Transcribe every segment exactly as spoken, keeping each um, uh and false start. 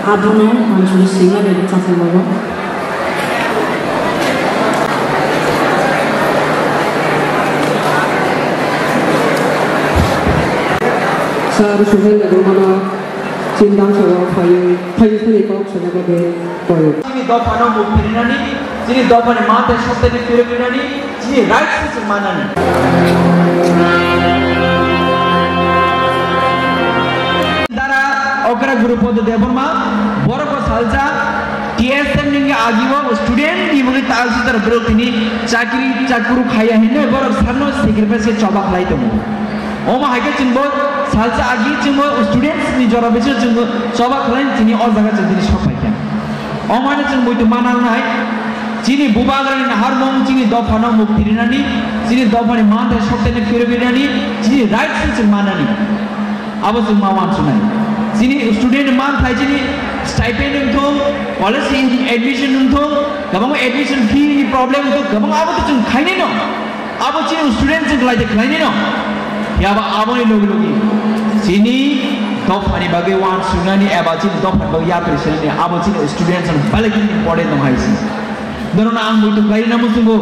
Abono mansuri singmani rwchapmung bago. Sir Suhel Debbarmano chini damsao phaiwi, phaiwi phaiwi kok sana bagwi koyo. Chini dophano mukti rinani, chini dophani mantha shobdoni phirok rinani, chini rights se chwng manani. Dara okra Guru Podo Debbarma, borok bo salsa T S M ni agio student ni bagwi talsi tar borok tini chakri chakuru khaya hinwi borok sarno sacrifice se choba khlai tongo. Omo hai khe chwng bo salsa agi chwng bo students ni jora bisingo chwng bo choba khlai tini o jaga chwng tini sok pai kha. Omo hai no chwng muitu manang nai. Chini bubagrani naharmung, chini dophano mukti rinani, chini dophani manthai shobdoni phirok rinani, chini rights se chwng manani. Abo chwng ma uansuknai. Chini student manthai, chini stipend wngthung, college admission wngthung, kwbangma admission fee ni problem wngthung, kwbangma abo to chwng khainai no. Abo chini student chwng khlai de khlainai no. Phiya ba aboni logi logi chini dophani bagwi uansuknani eba chini dophani bagwi yapri swnani abo chini student chwng belai kheno important tong hai se. Norokno ang muitu khlai rina muchungo.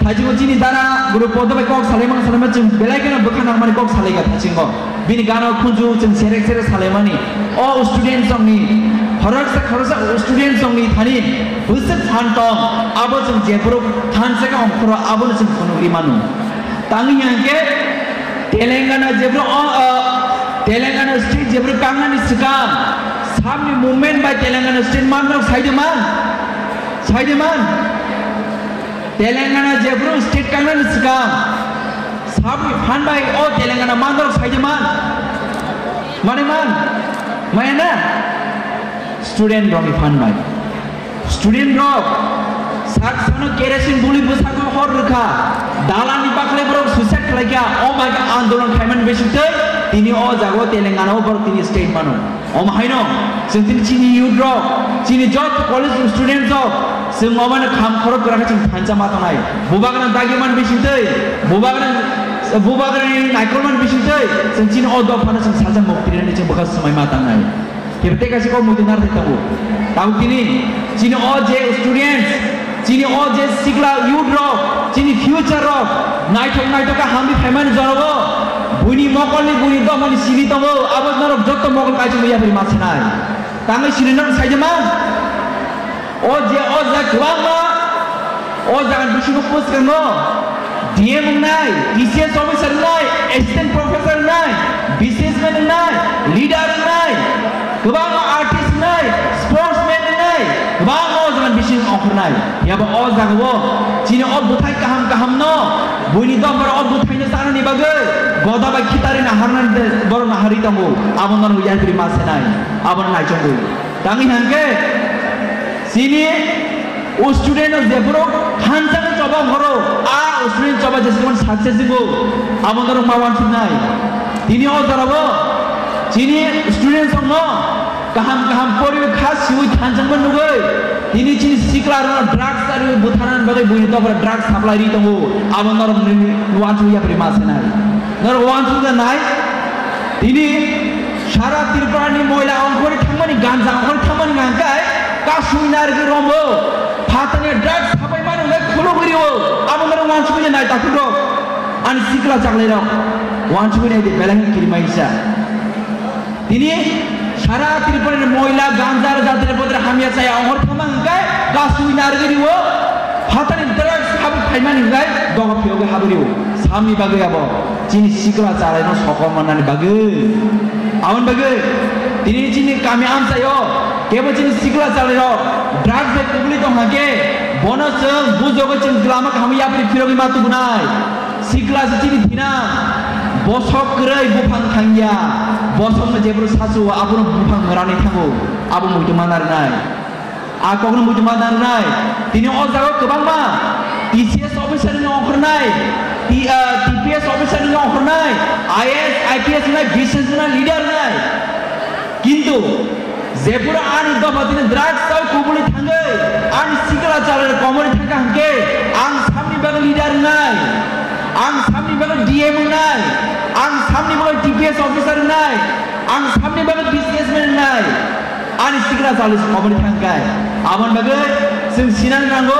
Thaichungo chini dara Guru Podo bai kok salai mang salai ma chwng belai kheno bwkha nangmani kok salai kha thaichungo. Bini gana khunju chwng serek serek salaimani. O student songni, khoroksa khoroksa student songni thani bwswk phan tong, abo chwng jephuru thansa khe ongkhoro abono chwng phunugwi mano. Tangwi hwnkhe Telangana jephuru o, o, Telangana state jephuru kangnani swkang samni movement bai Telangana state manrok saide man? Saide man? Telangana jephuru state kangnani swkang samni phan bai o Telangana manrok saide man? Mane man? Maya na? Student rokni phan bai. Student rok sak sano kerosene buli bwsakno hor rwkha. Dalani bakhlai borok suicide khlaikha. O bai andolon khaimani bisingtwi tini o jaga o Telangana o borok tini state mano. Omo haino chwng tini chini youth rok, chini joto college student rok, chwng omo no kham khorok kwrak khe chwng thansa ma tongnai. Bubagrano dagi man bisingtwi, bubagrano, bubagrani naikolman bisingtwi chwng chini o dophano chwng salsa mukti rwni chwng bwkha swmai ma tangnai. Kebo tei kaisa kok muitu narwthai tongo. Tabuk tini chini o je students, chini o je sikla youth rok, chini future rok naithok naithok khe hamwi phaimani jorogo buini mokolni buini dophani simi tongo, abo norok jotto mokol kaichomwi yapri ma sinai. Tangwi sini norok saijama? O je o ja kwbangma o jaga bisingo bwskango D M wngnai, T C S officer wngnai, assistant professor wngnai, businessman wngnai, leader wngnai, kwbangma artist wngnai, sportsman wngnai, kwbangma o jaga bisingo ongkhornai. Phiya ba o jagao chini o bwthai kaham kaham no, buini dophar o bwthai no chanani bagwi goda bai khitari naharnani borok naharwi tongo, abo norok yapri ma senai, abo naichomwi. Tangwi hwnkhe chini o student rok jephuru thansa khe choba horo, a student choba jesukmani success wngo, abo norok ma uansuknai. Tini o jorao chini student rokno kaham kaham poriwi kha siwi thansa nugwi tini chini sikla rokno drugs ari butharnani bagwi buini dophar drugs supply ri tongo, abo norok nini uansuk yapri ma senai. Norok uansuk nai. Tini sara Tripura ni moila ongkhorwi thangmani, ganja ongkhorwi thangmani hwnkhe kasui narwgwi rombo phatani drugs sapai mani hwnkhe khulugwi rio. Abo norok uansukwi nai takhukrok, ani sikla chaklairok uansukwi nai di belai khe kirima isa. Tini sara Tripura ni moila ganja jatra potra hamya chaya ongkhor thangma hwnkhe kasui narwgwi rio. Phatani drugs sapai phaimani hwnkhe doga phiyogwi habwi rio. Samni bagwi abo chini sikla chalaino sokol mannani bagwi. Aboni bagwi tini chini kami amchaio kebo chini sikla chalairok drugs bai kubuli tongkha khe bono chwng bujogwi chwng lama kaham yapri phirogwi ma tubunai. Sikla se chini thina bosok kwrwi buphang thangya. Bosokno jephru sachu abono buphang mwrani thango. Abo muitu ma narwnai. A kokno muitu ma narwnai. Tini o jaga kwbangma T C S officer ni ongkhornai, T, ah, T P S officer ni ongkhornai, I A S, I P S wngnai, business wngnai, leader wngnai. Kintu jephuru ani dopha tini drugs o kubuli thangwi ani sikla chalai komori thangkha hwnkhe ang samni bagwi leader wngnai, ang samni bagwi D M wngnai, ang samni bagwi T P S officer wngnai, ang samni bagwi businessman wngnai. Ani sikla Chali se khobor thang kai. Abon bagwi chwng sinang nango,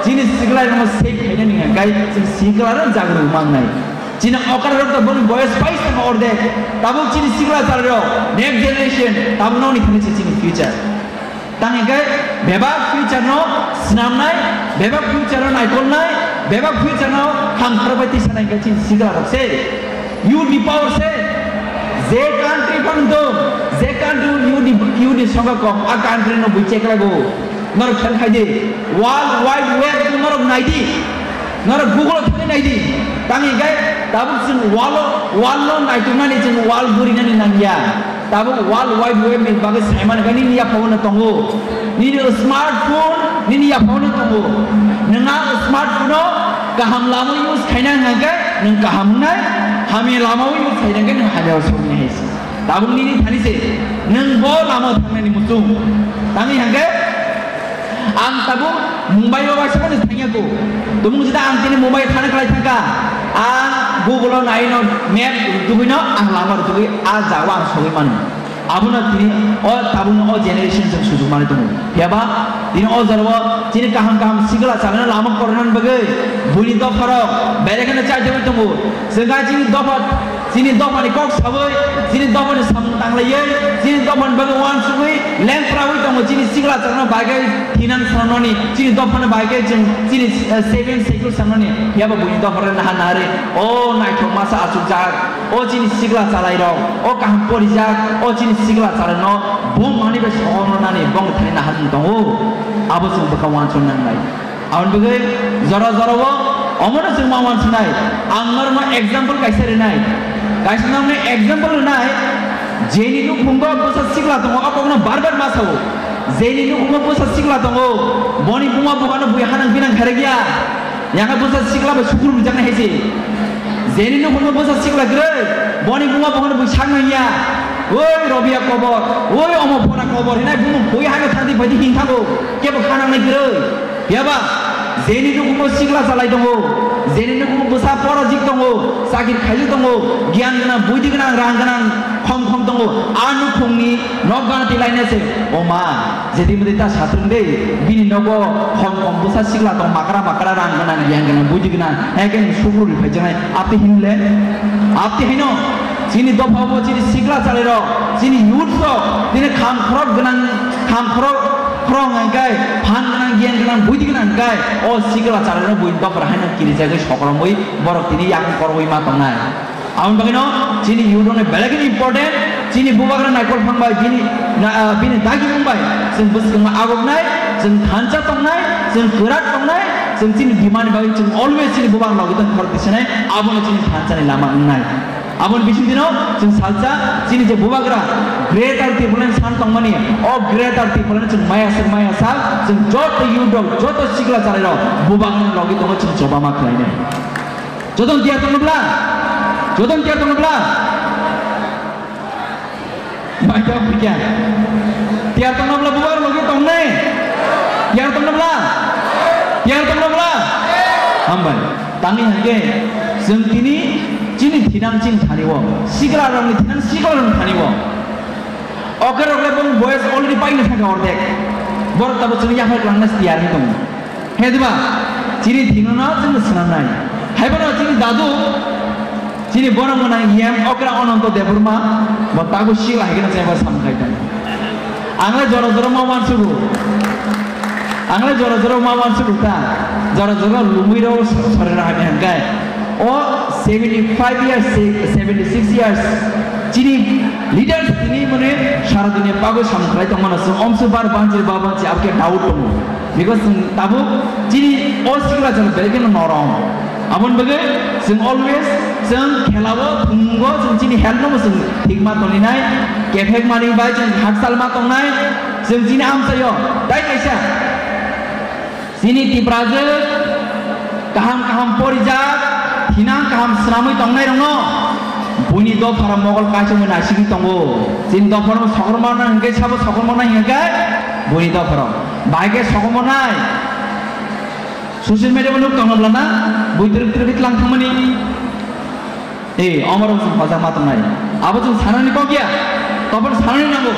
chini sikla rokno save khaina ni hang kai, chwng sikla rok jagru mangnai. Chini okra rok to boni boyos pais tong ordek. Tabuk chini sikla chali rok, next generation, tabuk noni thani se chini future. Tang hingke bebak future no swnamnai, bebak future no naikolnai, bebak future no hamkar bai tisa nai hingke chini sikla rok se. Youth ni power se, je country phano dong, je country youth ni, youth ni songkha kom, a country no bui cheklago. Norok khen khai di, World Wide Web no norok nai di, norok Google o thangwi nai di. Tangwi khe tabuk chwng wall o, wall no naituknani chwng wall gurinani nangya. Tabuk World Wide Web ni bagwi saimani khe nini yaphangno tongo. Nini smartphone nini yaphangno tongo. Nwng a smartphone no kaham lama use khaina hwnkhe nwng kaham wngnai, hamya lama use khaina hwnkhe nwng hamya o soknai hai se. Tabuk nini thani se, nwng bo lama o thangnani muchung. Tangwi hwnkhe ang tabuk Mumbai o waisa phano thangya ko. Tumung sida ang tini Mumbai thana khlai thangkha. Ang Google o nai no map rwtugwi no ang lama rwtugwi a jaga o ang sogwi mano. Abono tini o tabukno o generation chwng sujuk manwi tongo. Phiyaba tini o jorao chini kaham kaham sikla chalano lama koronani bagwi buini dopharok berekheno chaithangwi tongo. Chwng kha chini dopha, chini dophani kok sawi, chini dophani samung tanglaiwi, chini dophani bagwi uansugwi, lengprawi tongo chini sikla chalano bagwi thinang sanani, chini dophani bagwi chwng chini, eh, saving secure sanani. Phiyaba buini dopharok naha naharwi o naithok masa achukjak. O chini sikla chalairok, o kaham porijak, o chini sikla chalaino bong manwi bai sokomornani bong thani naharmung tongo. Abo chwng bwkha uansuk nangnai. Aboni bagwi jora jorao omono chwng ma uansuknai. Ang norokno example kaisa rwnai. Kaisa norokno example rwnai. Jeni nukhungo bwsa sikla tongo, o kokno bar bar ma sao. Jeni nukhungo bwsa sikla tongo, boni buma buphano bui hanang binang khairokya. Yang khe bwsa sikla bai sukur bujaknai hai se. Jeni nukhungo bwsa sikla kwrwi, boni buma buphano bui sak nangya. Oi Robia kobor, oi omo phora kobor hinai bumung bui hano thangdi phaidi hinthago, kebo khanangnai kwrwi. Phiyaba, jeni nukhungo sikla chalai tongo, jeni nukhungo bwsa porajik tongo, chakri khaijak tongo, giyan gwnang, buidi gwnang, rang gwnang, khom khom tongo. A nukhungni nok gana tilainase, o ma, Jedi mudi ta satung de, bini nogo khom khom bwsa sikla tong makra makra rang gwnang yang gwnang buidi gwnang, hai khe sukruli phaijaknai, apti hinle, apti hino, chini dopha bo chini sikla chalairok, chini youth rok, chini kham khorok gwnang, kham khorok khorok hwnkai, phan gwnang, giyan gwnang, buidi gwnang hwnkai, o sikla chalairok buini dopha haino kirijagwi sokromwi borok tini yakung korwi ma tongnai. Aboni bagwino chini youth rokni belai kheno important, chini bubagra naikol phang bai bini na, ah, bini dagimung bai chwng bwskango agoknai, chwng thansa tongnai, chwng kwrak tongnai, chwng chini bimani bagwi chwng always chini bubagra logi tong khorok tisanai, abono chini thansani lama wngnai. Aboni bisingtwino chwng salsa chini je bubagra Greater Tipraland san tongmani, o Greater Tipraland chwng maya sak maya sak chwng joto youth rok, joto sikla chalairok bubagrani logi tongo chwng choba ma khlainai. Joton tiyar tongno bla? Joton tiyar tongno bla? Bai tong pikya. Tiyar tongno bla bubar logi tongnai? Tiyar tongno bla? Tiyar tongno bla? Hambai. Tangwi hangke chwng tini chini thinang chini thani o. Sikla rokni thinang sikla rokni thani o. Oke rokle bong boyes already paina thangka ordek. Borok tabo chwng yaphar klangna tiyar hi tongo. He diba? Chini thino no chwng swnamnai. Haibono chini dadu, chini borok mwnang yem okra Ononto Debbarma, bo tago sikla hai kheno chaiba samung khai tongo. Ang le jora jora ma uansugo. Ang le jora jora ma uansugo ta. Jora jora lumui rok sori rok hamya hwnkai. O seventy five years, seventy six years, chini leaders tini mane sara dunia bagwi samung khlai tongmano chwng omsu bar banchi ba banchi abkhe doubt tongo. Because chwng tabuk chini o sikla chwng belai kheno norom. Aboni bagwi chwng always chwng khelao, thumungo chwng chini health no chwng thik ma tonglinai, kephek mani bai chwng hakchal ma tongnai, chwng chini amchaio tai kaisa. Chini Tiprajwk kaham kaham porijak, thinang kaham swnamwi tongnai rokno buini dophara mogol kaichomwi naisigwi tongo. Chini dophano sokrokma nang hwnkhe sabo sokrokma nang hwnkhe buini dopharo. Bahai khe sokrokma nai. Social media bo nuk tongno bwlana, bui twrwk twrwk tlang thangmani. Ei, omorok chwng hojak ma tongnai. Abo chwng sanani kok ya. Tobor sanani nango.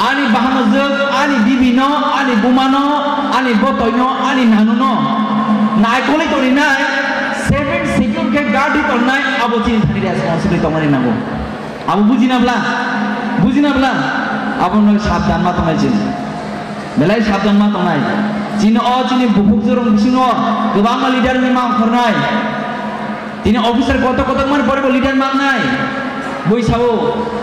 Ani bahanojwk, ani bibino, ani bumano, ani botoino, ani nanuno naikolwi tongrinai, seven schedule khe guard ri tongnai, abo chini thani responsibility tongmani nango. Abo bujina bla, bujina bla, abono sabdan ma tongnai chini. Belai sabdan ma tongnai. Chini o chini bukhuk jorong bisingo kwbangma leader ni ma ongkhornai. Tini officer kotor kotor man pore bo leader mangnai. Bui sao.